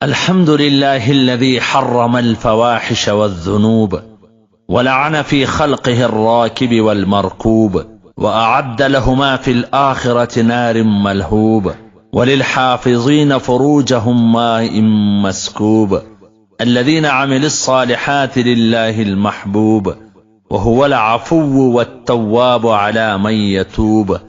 الحمد لله الذي حرم الفواحش والذنوب ولعن في خلقه الراكب والمركوب وأعد لهما في الآخرة نار ملهوب وللحافظين فروجهم ماء مسكوب الذين عملوا الصالحات لله المحبوب وهو العفو والتواب على من يتوب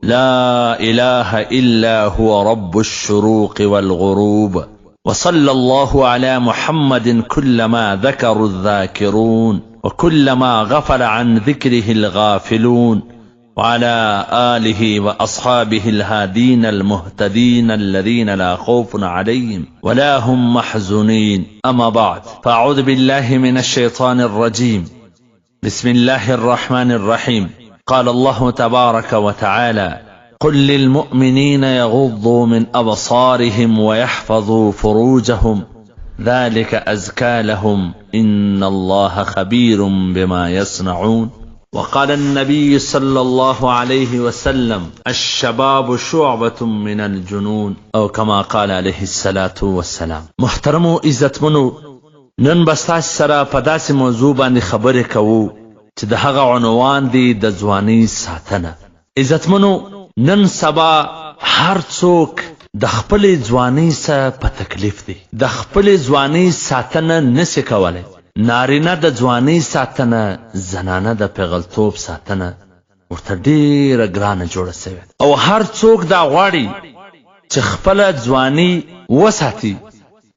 لا إله إلا هو رب الشروق والغروب وصلى الله على محمد كلما ذكروا الذاكرون وكلما غفل عن ذكره الغافلون وعلى آله وأصحابه الهادين المهتدين الذين لا خوف عليهم ولا هم محزونين. أما بعد، فأعوذ بالله من الشيطان الرجيم. بسم الله الرحمن الرحيم. قال الله تبارك وتعالى: قل للمؤمنين يغضوا من أبصارهم ويحفظوا فروجهم ذلك أزكى لهم إن الله خبير بما يصنعون. وقال النبي صلى الله عليه وسلم: الشباب شعبة من الجنون، أو كما قال عليه الصلاة والسلام. محترمو عزتمنو، نن به ستاسې سره په داسې موضوع باندې خبرې کوو چې د هغه عنوان دی د ځوانۍ ساتنه. عزتمنو، نن سبا هر څوک د خپلې ځوانۍ سره په تکلیف دی، د خپلې ځوانۍ ساتنه نسي کولی. نارینه د ځوانۍ ساتنه، زنانه د پیغلتوب ساتنه ورته ډېره ګرانه جوړه شوې ده، او هر څوک دا غواړي چې خپله ځواني وساتي،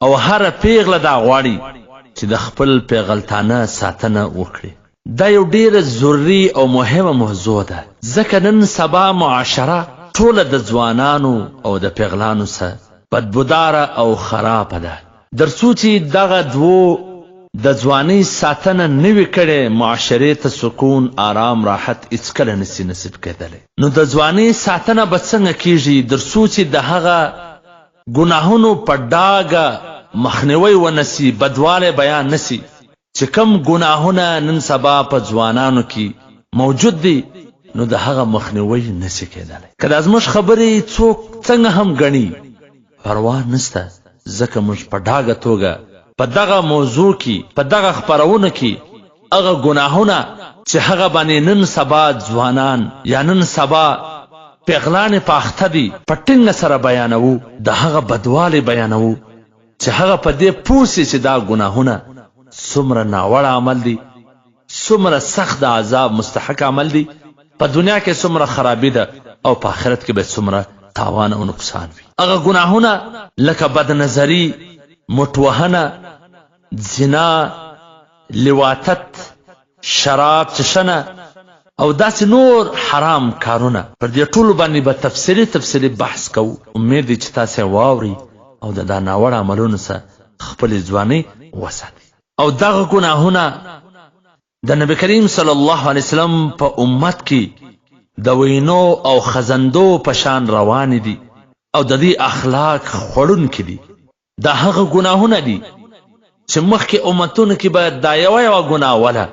او هره پیغله دا غواړي چې د خپل پیغلتانه ساتنه وکړي. دا یو ډېره ضروري او مهمه موضوع ده، ځکه نن سبا معاشره ټوله د ځوانانو او د پیغلانو څخه بدبوداره او خرابه ده. در څو چې دغه دوو د ځوانۍ ساتنه نه وي کړې، معاشرې ته سکون، آرام، راحت هیڅکله نسي نصیب کېدلی. نو د ځوانۍ ساتنه به څنګه کیږي؟ در څو چې د هغه ګناهونو په ډاګه مخنیوی ونسي، بدوالی بیان نسي، چې کوم ګناهونه نن سبا په ځوانانو کې موجود دي، نو د هغه مخنیوی نسي کېدلی. که دا زموږ خبرې څوک څنګه هم ګڼي، پروا نسته، ځکه موږ په ډاګه توګه په دغه موضوع کې، په دغه خپرونه کې هغه ګناهونه چې هغه باندې نن سبا ځوانان یا نن سبا پیغلانې په اخته دي، په ټینګه سره بیانوو، د هغه بدوالی بیانوو چې هغه په دې پوه سي چې دا ګناهونه څومره ناوړه عمل دي، څومره سخت د عذاب مستحق عمل دي، په دنیا کې څومره خرابي ده او په آخرت کې به څومره تاوان او نقصان وي. هغه ګناهونه لکه بدنظري، مټوهنه، زنا، لواطت، شراب څښنه او داسې نور حرام کارونه، پر دې ټولو باندې به تفصیلي تفصیلي بحث کوو. امید دی چې تاسې واورئ او د دا ناوړه عملونو څخه خپلې ځوانۍ وساتئ. او دغه ګناهونه د نبی کریم صلی الله علیه وسلم په امت کې د وینو او خزندو په شان روانې دي او د دې اخلاق خوړونکي دي. دا هغه ګناهونه دي چې مخکې امتونو کې به دا یوه یوه ګناه وله،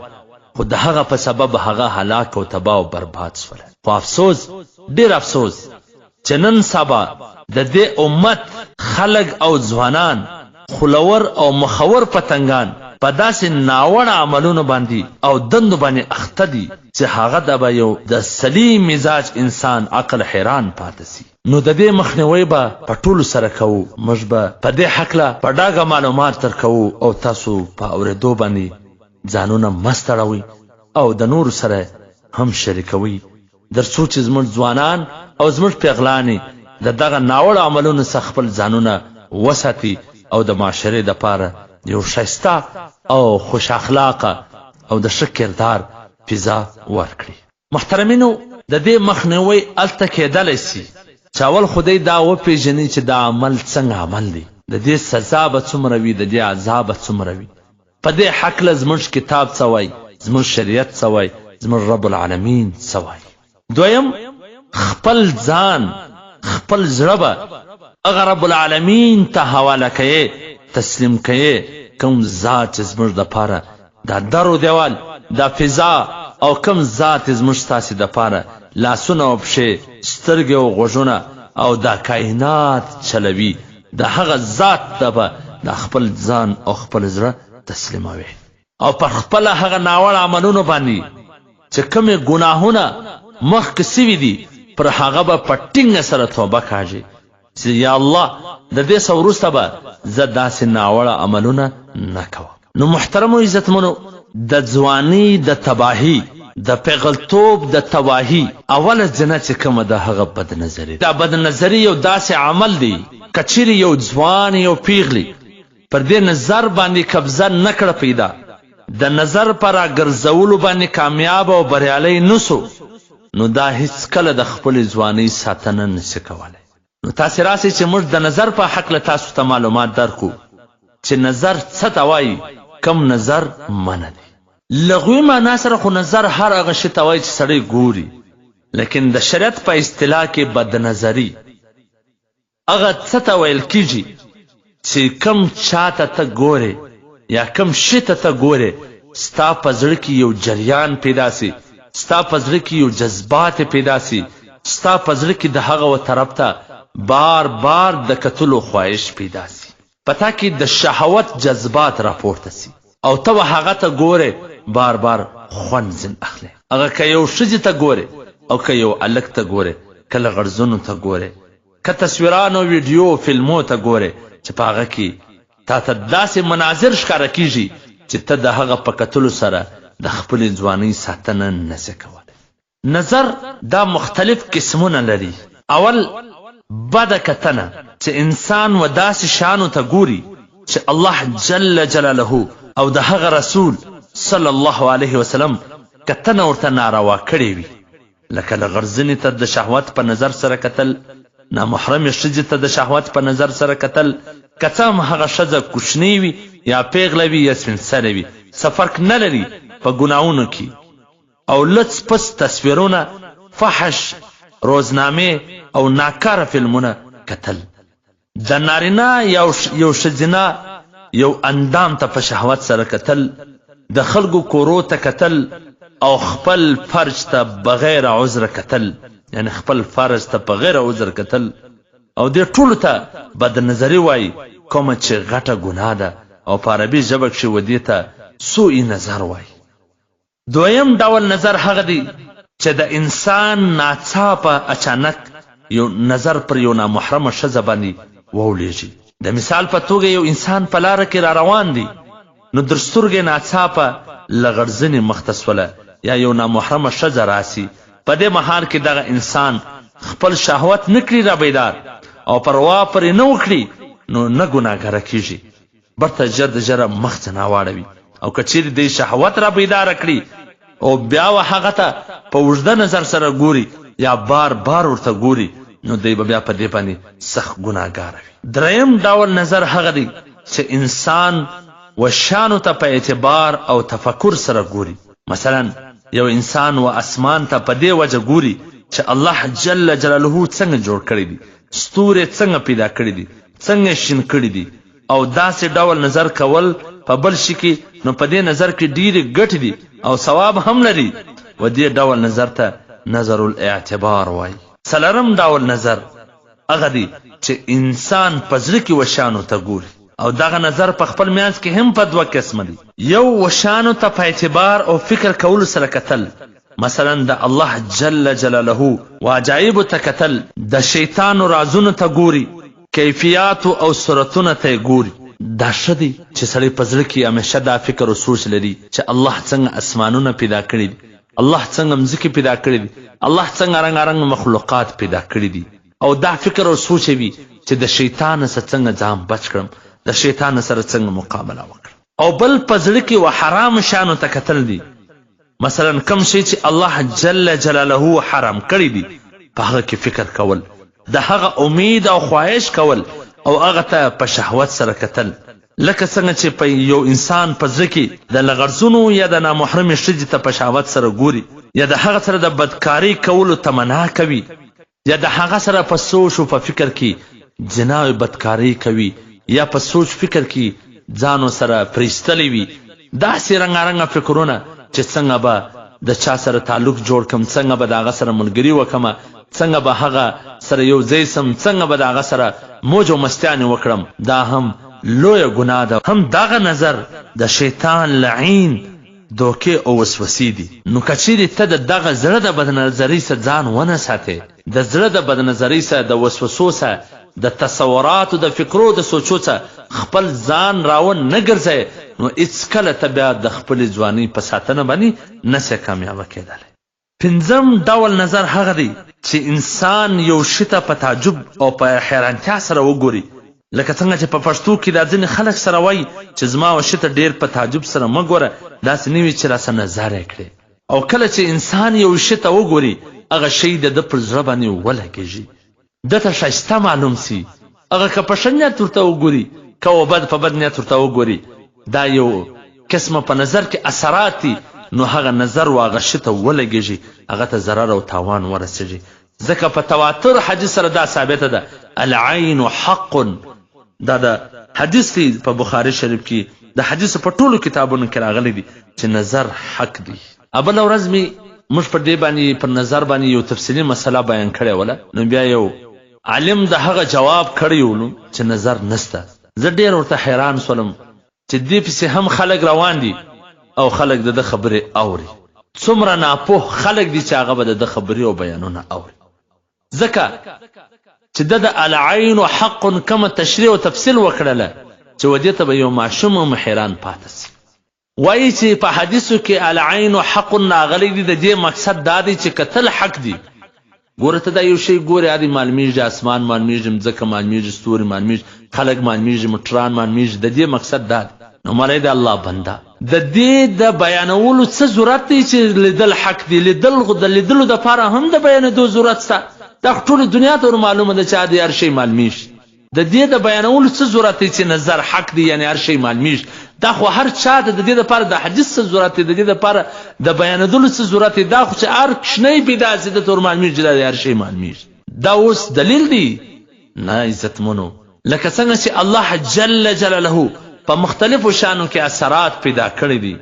خو د هغه په سبب هغه هلاک او تباه او برباد سوله. خو افسوس، ډېر افسوس چې نن سبا د دې امت خلک او ځوانان خولور او مخور پتنګان په داسې ناوړه عملونو باندې او دندو باندې اخته دي چې هغه د به یو د سلیم مزاج انسان عقل حیران پاتې سي. نو د دې مخنیوی به په ټولو سره کوو، موږ به په دې هکله په ډاګه معلومات درکوو او تاسو په اورېدو باندې ځانونه مه ستړوئ او د نورو سره هم شریکوئ، در څو چې زموږ ځوانان او زموږ پیغلانې د دغه ناوړه عملونو څخه خپل ځانونه وساتي او د معاشرې دپاره یو ښایسته او خوش اخلاقه او د ښه کردار فضا ورکړي. محترمینو، د دې مخنیوی هلته کېدلی سي چې اول خو دی دا وپېژني چې دا عمل څنګه عمل دی، د دې سزا به څومره وي، د دې عذاب به څومره وي. په دې هکله زموږ کتاب څه وایي، زموږ شریعت څه وایي، زموږ رب العالمین څه وایي. دویم، خپل ځان، خپل زړه به هغه رب العالمین ته حواله کوې، تسلیم کوې، کوم ذات چې زموږ دپاره دا در و دیوال، دا فضا او کوم ذات زموږ ستاسې دپاره لاسونه او پښې، سترګې او غوږونه او دا کائنات چلوي، د هغه ذات ته به دا خپل ځان او خپل زړه تسلیموي او پر خپل هغه ناوړه عملونو باندې چې کومې ګناهونه مخکې سوي دي، پر هغه به په ټینګه سره توبه کاږي چې یا الله، د دې څخه وروسته به زه داسې ناوړه عملونه نه کوم. نو محترمو عزتمنو، د ځوانۍ د تباهي، د پېغلتوب د تباهي اوله زینه چې کومه ده هغه بدنظري ده. دا بدنظري یو داسې عمل دی که چېرې یو ځوان یو پېغلې پر دې نظر باندې قبضه نه کړه پیدا، د نظر په راګرځولو باندې کامیاب او بریالی نه شو، نو دا هیڅکله د خپلې ځوانۍ ساتنه نه شي کولی. نو تاسې راسئ چې موږ د نظر په هکله تاسو ته معلومات درکړو چې نظر څه ته وايي، کوم نظر منع دی. لغوي معنا سره خو نظر هر هغه شي ته وايي چې سړی ګوري، لیکن د شریعت په اصطلاح کې بدنظري هغه څه ته ویل کیږي چې کوم چاته ته ګورې یا کوم شي ته ته ګورې، ستا په زړه کې یو جریان پیدا سي، ستا په زړه کې یو جذبات پیدا سي، ستا په زړه کې د هغه و طرف ته بار بار د کتلو خواهش پیدا سي. په تا کې د شهوت جذبات راپورته سي او ته و هغه ته ګورې بار بار خوند ځین اخلې. هغه که یو ښځې ته ګورې او که یو هلک ته ګورې، که لغړزنو ته ګورې، که تصویرانو، ویډیو، فلمو ته ګورې چې په هغه کې تا ته داسې مناظر ښکاره کیږي چې ته د هغه په کتلو سره د خپلې ځوانۍ ساتنه نه سې کولی. نظر دا مختلف قسمونه لري، اول، بده کتنه چې انسان و داسې شیانو ته ګوري چې الله جل جلاله او د هغه رسول صلی الله علیه وسلم کتنه ورته ناروا کړې وي، لکه لغړزنې ته د شهوت په نظر سره کتل، نامحرمې ښځې ته د شهوت په نظر سره کتل، که څه هم هغه ښځه کوچنۍ وي یا پېغله وي یا سپین سرې وي، څه فرق نه لري په ګناهونو کې. او لڅ پڅ تصویرونه، فحش روزنامې او ناکاره فلمونه کتل. د نارینه یا یو ښځینه یو اندام ته په شهوت سره کتل، د خلکو کورو ته کتل او خپل فرج ته بغیر عذره کتل، یعنی خپل فرج ته په غیر عذر کتل، او دې ټولو ته بد نظري وايي، کومه چې غټه ګناه ده او په عربي ژبه کښې ودې ته سوء نظر وايي. دویم ډول نظر هغه دی چې د انسان ناڅاپه، اچانک، یو نظر پر یو نامحرمه ښځه باندې وولېږي. د مثال په توګه یو انسان په لاره کې راروان دی نو در سترګو یې ناڅاپه لغړزنې مخته شوله یا یو نامحرمه ښځه راشي، په دې مهال کې دغه انسان خپل شهوت نه کړي رابیدار او پروا پرې نه وکړي نو نه ګناهګاره کېږي. برته ژر د ژره مخ ځنه واړوي او که چیرې دی شهوت را بیداره کړي او بیا و هغه ته په اوږده نظر سره ګوري یا بار بار ورته ګوري نو دی به بیا په دې باندې سخت ګناهګاره وي. دریم ډول نظر هغه دی چې انسان و شیانو ته په اعتبار او تفکر سره ګوري، مثلا یو انسان و اسمان ته په دې وجه ګوري چې الله جل جلاله څنګه جوړ کړی دی، ستوري څنګه پیدا کړي دي، څنګه یې شین کړي دي، او داسې ډول نظر کول په بل شي کې نو په دې نظر کې ډېرې ګټې دي او ثواب هم لري، و دې ډول نظر ته نظر الاعتبار وايي. څلورم ډول نظر هغه دی چې انسان په زړه کې وشیانو ته ګوري او دغه نظر په خپل منځ کې هم په دوه قسمه دی، یو وشیانو ته په اعتبار او فکر کولو سره کتل، مثلا د الله جل جلاله و عجایبو ته کتل، د شیطانو رازونو ته ګوري، کیفیاتو او صورتونه ته یې ګوري. دا ښه دی چې سړی په زړه کې همیشه دا فکر او سوچ لري چې الله څنګه اسمانونه پیدا کړي دي، الله څنګه مځکې پیدا کړي دي، الله څنګه رنګارنګ مخلوقات پیدا کړي دي او دا فکر او سوچ یې وي چې د شیطان څخه څنګه ځان بچ کړم، د شیطان سره څنګه مقابله وکړم. او بل په زړه کې و حرامو شیانو ته کتل دي، مثلا کوم شی چې الله جل جلاله حرام کړی دی په هغه کې فکر کول، د هغه امید او خواهش کول او هغه ته په شهوت سره کتل، لکه څنګه چې په یو انسان په زړه کې د لغړزونو یا د نامحرمې ښځې ته په شهوت سره ګوري یا د هغه سره د بدکارۍ کولو تمنا کوي یا د هغه سره په سوچ او په فکر کې زنا او بدکارۍ کوي یا په سوچ فکر کې ځان ورسره پرېستلی وي، داسې رنګارنګه فکرونه چې څنګه به د چا سره تعلق جوړ کړم، څنګه به د هغه سره ملګري وکړم، څنګه به هغه سره یو ځای شم، څنګه به د هغه سره موج او مستیانې وکړم، دا هم لویه ګناه ده، هم دغه نظر د شیطان لعین دوکې او وسوسې دي، نو که چیرې ته د دغه زړه د بدنظرۍ څخه ځان ونه ساتې، د زړه د بدنظرۍ څخه، د وسوسو څخه، د تصوراتو د فکرو د سوچو څخه خپل ځان راو نه ګرځوې، نو هیڅکله ته بیا د خپلې ځوانۍ په ساتنه باندې نه شې کامیابه کیدلی. پنځم ډول نظر هغه دی چې انسان یو شي ته په تعجب او په حیرانتیا سره وګوري، لکه څنګه چې په پښتو کې دا ځینې خلک سره وایي چې زما و شي ته ډېر په تعجب سره مه ګوره، داسې نه وي چې راسره نظر یې کړې. او کله چې انسان یو شي ته وګوري، هغه شی د ده پر زړه باندې ولګېږي. ده ته ښایسته معلوم سي، هغه که په ښه نیت ورته وګوري که و بد په بد نیت ورته وګوري، دا یو قسمه په نظر کې اثرات دي، نو هغه نظر و هغه شي ته ولګیږي، هغه ته ضرر او تاوان ورسیږي، ځکه په تواتر حدیث سره دا ثابته ده، العین حق، دا د حدیث دی په بخاري شریف کې د حدیثو په ټولو کتابونو کې راغلی دی چې نظر حق دی. بله ورځ مې موږ پر دې باندې پر نظر باندې یو تفصیلي مسله بیان کړې وله، نو بیا یو عالم د هغه جواب کړی ولو چې نظر نشته. زه ډېر ورته حیران شولم چې دې پسې هم خلک روان دي او خلک د ده خبرې اوري. څومره ناپوه خلک دي چې هغه به د ده خبرې او بیانونه اوري. ځکه چې ده د العین حق کومه تشریح او تفصیل وکړله چې و دې ته به یو ماشوم هم حیران پاته شي. وایي چې په حدیثو کې العین حق راغلی دی، د دې مقصد دا دی چې کتل حق دي. ګوره ته دا یو شی ګورې، هدې معلومیږي، اسمان معلومیږي، مځکه معلومیږي، ستوري معلومیږي، خلک معلومیږي، موټران معلومیږي، د دې مقصد دا دی. نو مړی د الله بنده، د دې د بیانولو څه ضرورت دی چې لیدل حق دي؟ لیدل خو د لیدلو دپاره هم د بیانېدو ضرورت شته، دا خو ټوله دنیا ته ور معلومه ده چې هدې هر شی معلومیږي. د دې د بیانولو څه ضرورت دی چې نظر حق دی، یعنی هر شی معلومیږي؟ دا خو هر چا ته د دې لپاره د حدیث څه ضرورت دی، د دې لپاره د بیانېدلو څه ضرورت دی؟ دا خو چې هر کوچنی پیدا شي ده ته ور معلومیږي چې دا هر شی معلومیږي. دا اوس دلیل دی؟ نه عزتمنو، لکه څنګه چې الله جل جلاله په مختلفو شانو کې اثرات پیدا کړي دي،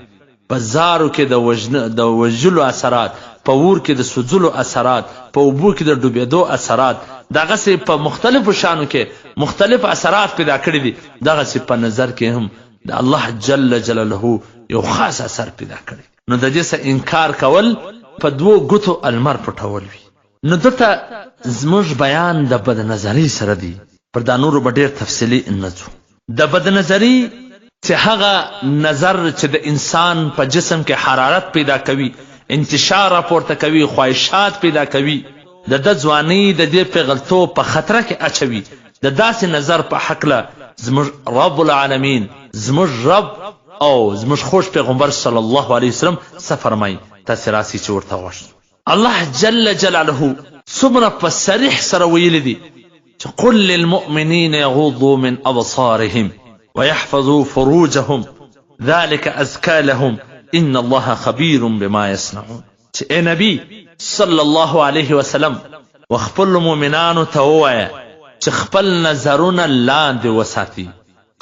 په زارو کې د وژن د وژلو اثرات، په اور کې د سوځلو اثرات، په اوبو کې د ډوبېدو اثرات، دغسې په مختلفو شیانو کې مختلف اثرات پیدا کړي دي، دغسې په نظر کې هم د الله جل جلاله یو خاص اثر پیدا کړی. نو د دې څخه انکار کول په دوو ګوتو المر پټول وي. نو دلته زموږ بیان د بدنظرۍ سره دی، پر دا نورو به ډېر تفصیلي نه ځو. د بدنظري چې هغه نظر چې د انسان په جسم کې حرارت پیدا کوي، انتشار راپورته کوي، خواهشات پیدا کوي، د ده ځوانۍ د دې پېغلتوب په خطره کې اچوي، د داسې نظر په هکله زموږ رب العالمین، زموږ رب او زموږ خوږ پیغمبر صلی الله علیه وسلم څه فرمایي، تاسې راسئ چې ورته غوږ شو. الله جل جلاله څومره په صریح سره ویلي دي چې قل للمؤمنین یغضوا من ابصارهم ويحفظوا فروجهم ذلك ازکى لهم ان الله خبیر بما يصنعون. چې اے نبی صلی الله علیه وسلم و خپل مؤمنانو ته ووایه چې خپل نظرونه لاندې وساتي،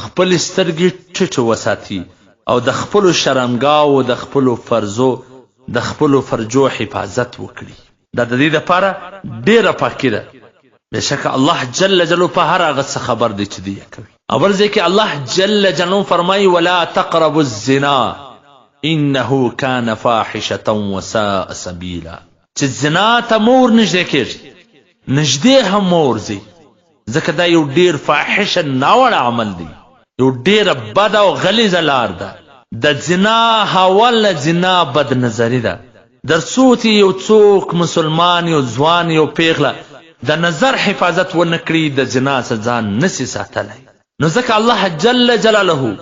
خپلې سترګې ټیټې وساتي او د خپلو شرمګاوو، د خپلو فرزو، د خپلو فرجو حفاظت وکړي. دا د دې لپاره ډېره پاکي ده. بېشکه الله جل جلاله په هر هغه څه خبر دی چې دوی یې کوي. او بل ځای کې الله جل جلاله فرمایي ولا تقربوا الزنا انه کان فاحشة وساء سبیلا، چې زنا ته مه ورنږدې کېږئ، نږدې هم مه ورځئ، ځکه دا یو ډیر فاحش ناوړه عمل دی، یو ډیره بده او غلیظه لار ده. د زنا حواله زنا بد نظری ده، در څو چې یو څوک مسلمان، یو ځوان، یو پیغله د نظر حفاظت ونه کړي د زنا څخه ځان نسی ساتلی. نو ځکه الله جل جلاله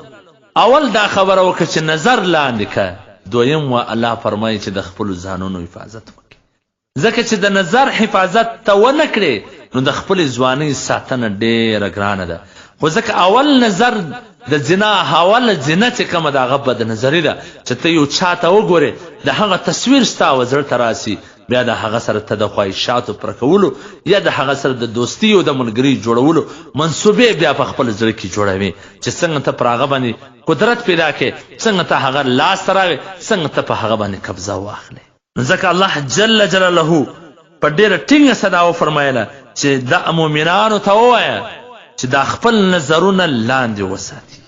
اول دا خبره وکړه چې نظر لاندې که، دویم و الله فرمایي چې د خپلو ځانونو حفاظت وکړي. ځکه چې د نظر حفاظت ته ونه کړې نو د خپلې ځوانۍ ساتنه ډېره ګرانه ده، خو ځکه اول نظر د زنا اوله زنا چې کومه ده هغه بد نظري ده چې ته یو چا ته وګورې د هغه تصویر ستا و زړه ته راسي، بیا د هغه سره ته د خواهشاتو پوره کولو یا د هغه سره د دوستۍ او د ملګرۍ جوړولو منصوبې بیا په خپل زړه کې جوړوې چې څنګه ته پر هغه باندې قدرت پیدا کړې، څنګه ته هغه لاس ته راوې، څنګه ته په هغه باندې قبضه واخلې. نو ځکه الله جل جلاله په ډېره ټینګه صدا وفرمایله چې د مؤمنانو ته ووایه چې دا خپل نظرونه لاندې وساتي.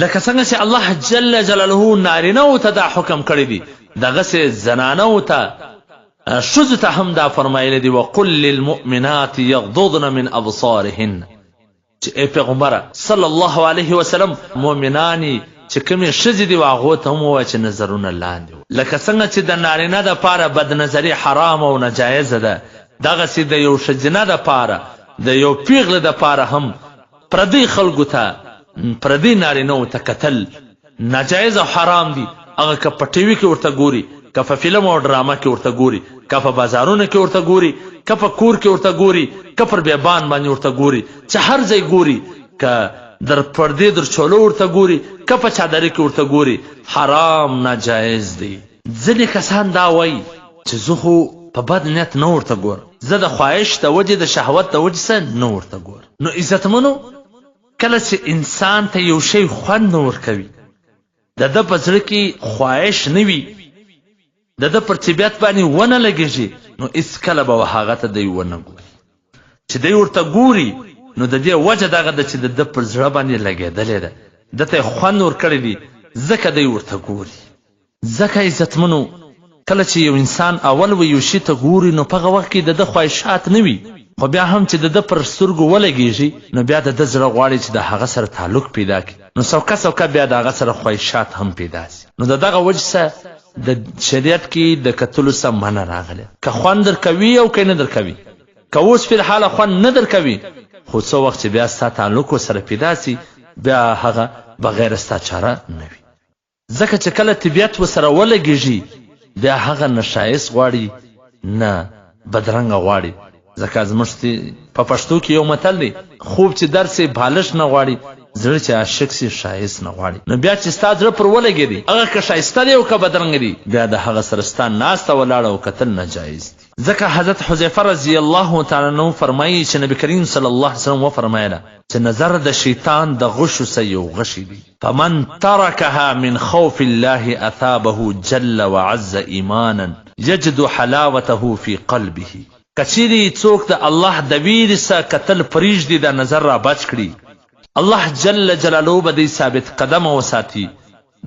لکه څنګه چې الله جل جلاله نارینه و ته دا حکم کړی دی، دغسې زنانه و ته، ښځو ته هم دا فرمایلی دی، وقل للمؤمنات یغضضن من ابصارهن، چې ای پیغمبره صلی الله علیه وسلم مؤمنانې چې کومې ښځې دي هغو ته هم ووایه چې نظرونه لاندې و. لکه څنګه چې د نارینه دپاره بدنظري حرام او ناجایزه ده، دغسې د یو ښځینه دپاره، د یو پیغلې دپاره هم پردۍ خلکو ته، پردۍ نارینه وو ته کتل ناجایز او حرام دي، هغه که په ټي وي کې ورته ګوري، که په فلم او ډرامه کې ورته ګوري، که په بازارونو کې ورته ګوري، که په کور کې ورته ګوري، که پر بیابان باندې ورته ګوري، چې هر ځای ګوري، که در پردې در چولو ورته ګوري، که په چادري کې ورته ګوري، حرام ناجایز دی. ځینې کسان دا وایي چې زه خو په بد نیت نه ورته ګورم، زه د خواهش د وجې، د شهوت د وجې څخه نه ورته ګورم. نو عزتمنو کله چې انسان ته یو شی خوند نه ورکوي، د ده په زړه کې خواهش نه وي، د ده پر طبیعت باندې ونه لګېږي، نو هېڅکله به هغه ته دی ونه ګوري. چې دی ورته ګوري نو د دې وجه دغه ده چې د ده پر زړه باندې لګېدلې ده، ده ته یې خوند ورکړی دی، ځکه دی ورته ګوري. ځکه عزتمنو کله چې یو انسان اول و یو شي ته ګوري نو په هغه وخت کې د ده خواهشات نه وي، خو بیا هم چې د ده پر سترګو ولګېږي نو بیا د ده زړه غواړي چې د هغه سره تعلق پیدا کړي، نو سوکه سوکه بیا د هغه سره خواهشات هم پیدا شي. نو د دغه وجې څخه د شریعت کې د کتلو څخه منع راغلې، که خوند درکوي او که نه درکوي، که اوس فی الحاله خوند نه درکوي خو څه وخت چې بیا ستا تعلق ورسره پیدا شي بیا هغه بغیر ستا چاره نه وي. ځکه چې کله طبیعت ورسره ولګیږي بیا هغه نه ښایست غواړي نه بدرنګه غواړي، ځکه زموږ په پښتو کې یو متل دی، خوب چې درسي بالښت نه غواړي، زړه چې عاشق سي ښایست نه غواړي. نو بیا چې ستا زړه پر ولګېدی هغه که ښایسته دی او که بدرنګ دی بیا د هغه سره ستا ناسته ولاړه او کتل ناجایز دي. ځکه حضرت حذیفه رضی الله تعالی عنه فرمایي چې نبی کریم صلی الله علیه وسلم وفرمایله چې نظر د شیطان د غشو څخه یو غشی دی، فمن ترکها من خوف الله اثابه جل وعز ایمانا یجد حلاوته فی قلبه، که چیرې څوک د الله د ویرې څخه کتل پریږدي دا نظر را بچ کړي الله جل جلاله به دی ثابت قدمه وساتي،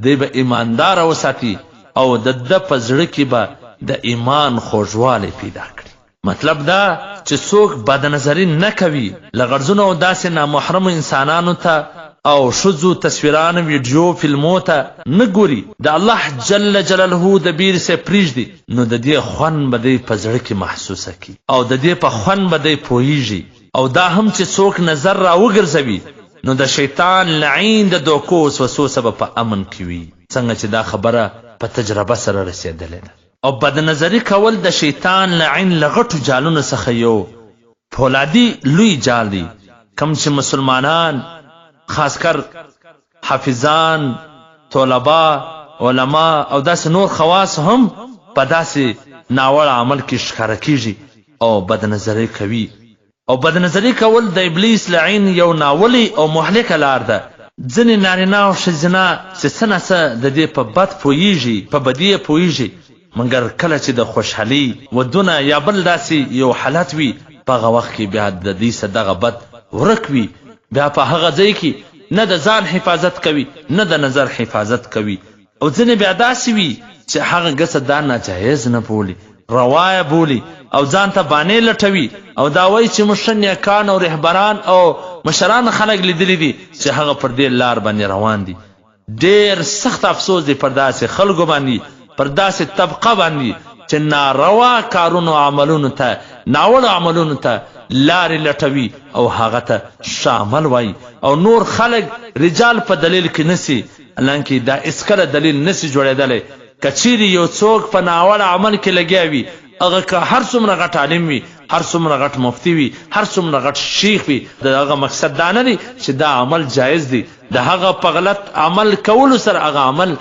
دی به ایمانداره وساتي او د ده په زړه کې به د ایمان خوږوالی پیدا کړي. مطلب دا چې څوک بدنظري نه کوي، له غرضونو او داسې نامحرمو انسانانو ته او ښځو تصویرانو، ویډیو، فلمو ته نه ګوري، د الله جل جلاله د بیرې څخه پریږدي، نو د دې خوند به دی په زړه کې محسوسه کړي او د دې په خوند به دی پوهیږي او دا هم چې څوک نظر راوګرځوي نو د شیطان لعین د دوکو وسوسو څخه به په امن کې وي، څنګه چې دا خبره په تجربه سره رسېدلې ده. او بدنظري کول د شیطان لعین له غټو جالونو څخه یو فولادي لوی جال دی، کوم چې مسلمانان خاصکر حافظان، طلبا، علما او داسې نور خواص هم په داسې ناوړه عمل کې ښکاره کیږي او بدنظري کوي. او بدنظري کول د ابلیس لعین یو ناولې او مهلکه لار ده. ځینې نارینه او ښځینه چې څه نا څه د دې په بد پوهیږي، په بدي یې پوهیږي، مګر کله چې د خوشحالۍ، ودونه یا بل داسې یو حالت وي، په هغه وخت کې بیا د دوی څخه دغه بد ورک وي، بیا په هغه ځای کې نه د ځان حفاظت کوي، نه د نظر حفاظت کوي او ځینې بیا داسې وي چې هغه ګڅه دا ناجایز نه بولي، روا یې بولي او ځان ته بانې لټوي او دا وایي چې موږ ښه نیکان او رهبران او مشران خلک لیدلي دي چې هغه پر دې لار باندې روان دي. ډېر سخت افسوس دی پر داسې خلکو باندې، پر داسې طبقه باندې چې ناروا کارونو عملونو ته، ناوړو عملونو ته لارې لټوي او هغه ته ښه عمل وایي او نور خلک رجال په دلیل کې نسي، حالانکه دا هیڅکله دلیل نسي جوړېدلی، که چیرې یو څوک په ناوړه عمل کې لګیا وي، هغه که هر څومره غټ عالم وي، هر څومره غټ مفتي وي، هر څومره غټ شیخ وي، د هغه مقصد دا نه دی چې دا عمل جایز دی، د هغه په غلط عمل کولو سره هغه عمل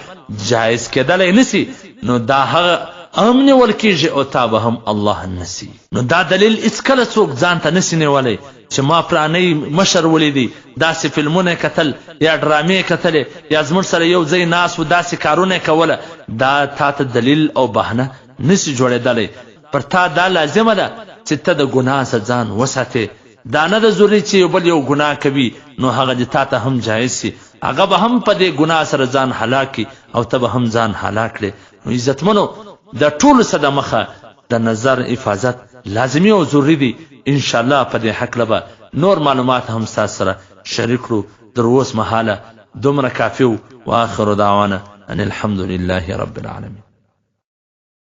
جایز کېدلی نسي، نو دا هغه هم نیول کیږي او تا به هم الله نسي. نو دا دلیل هیڅکله څوک ځان ته نسي نیولی چې ما پلانی مشر ولیدی داسې فلمونه یې کتل یا ډرامې یې کتلې یا زموږ سره یو ځای ناست و داسې کارونه یې کوله، دا تا ته دلیل او بهانه نسي جوړېدلی. پر تا دا لازمه ده چې ته د ګناه څخه ځان وساتې. دا نه ده ضروري چې یو بل یو ګناه کوي نو هغه دې تا ته هم جایز شي، هغه به هم په دې ګناه سره ځان هلاک کړي او ته به هم ځان هلاک کړې. نو عزتمنو د ټولو څه د مخه د نظر حفاظت لازمي او ضروري دی، ان شاءالله په دې هکله به نور معلومات هم ستاسو سره شریک کړو، تر اوس مهاله دومره کافي وو، واخر دعوانا ان الحمد لله رب العالمین.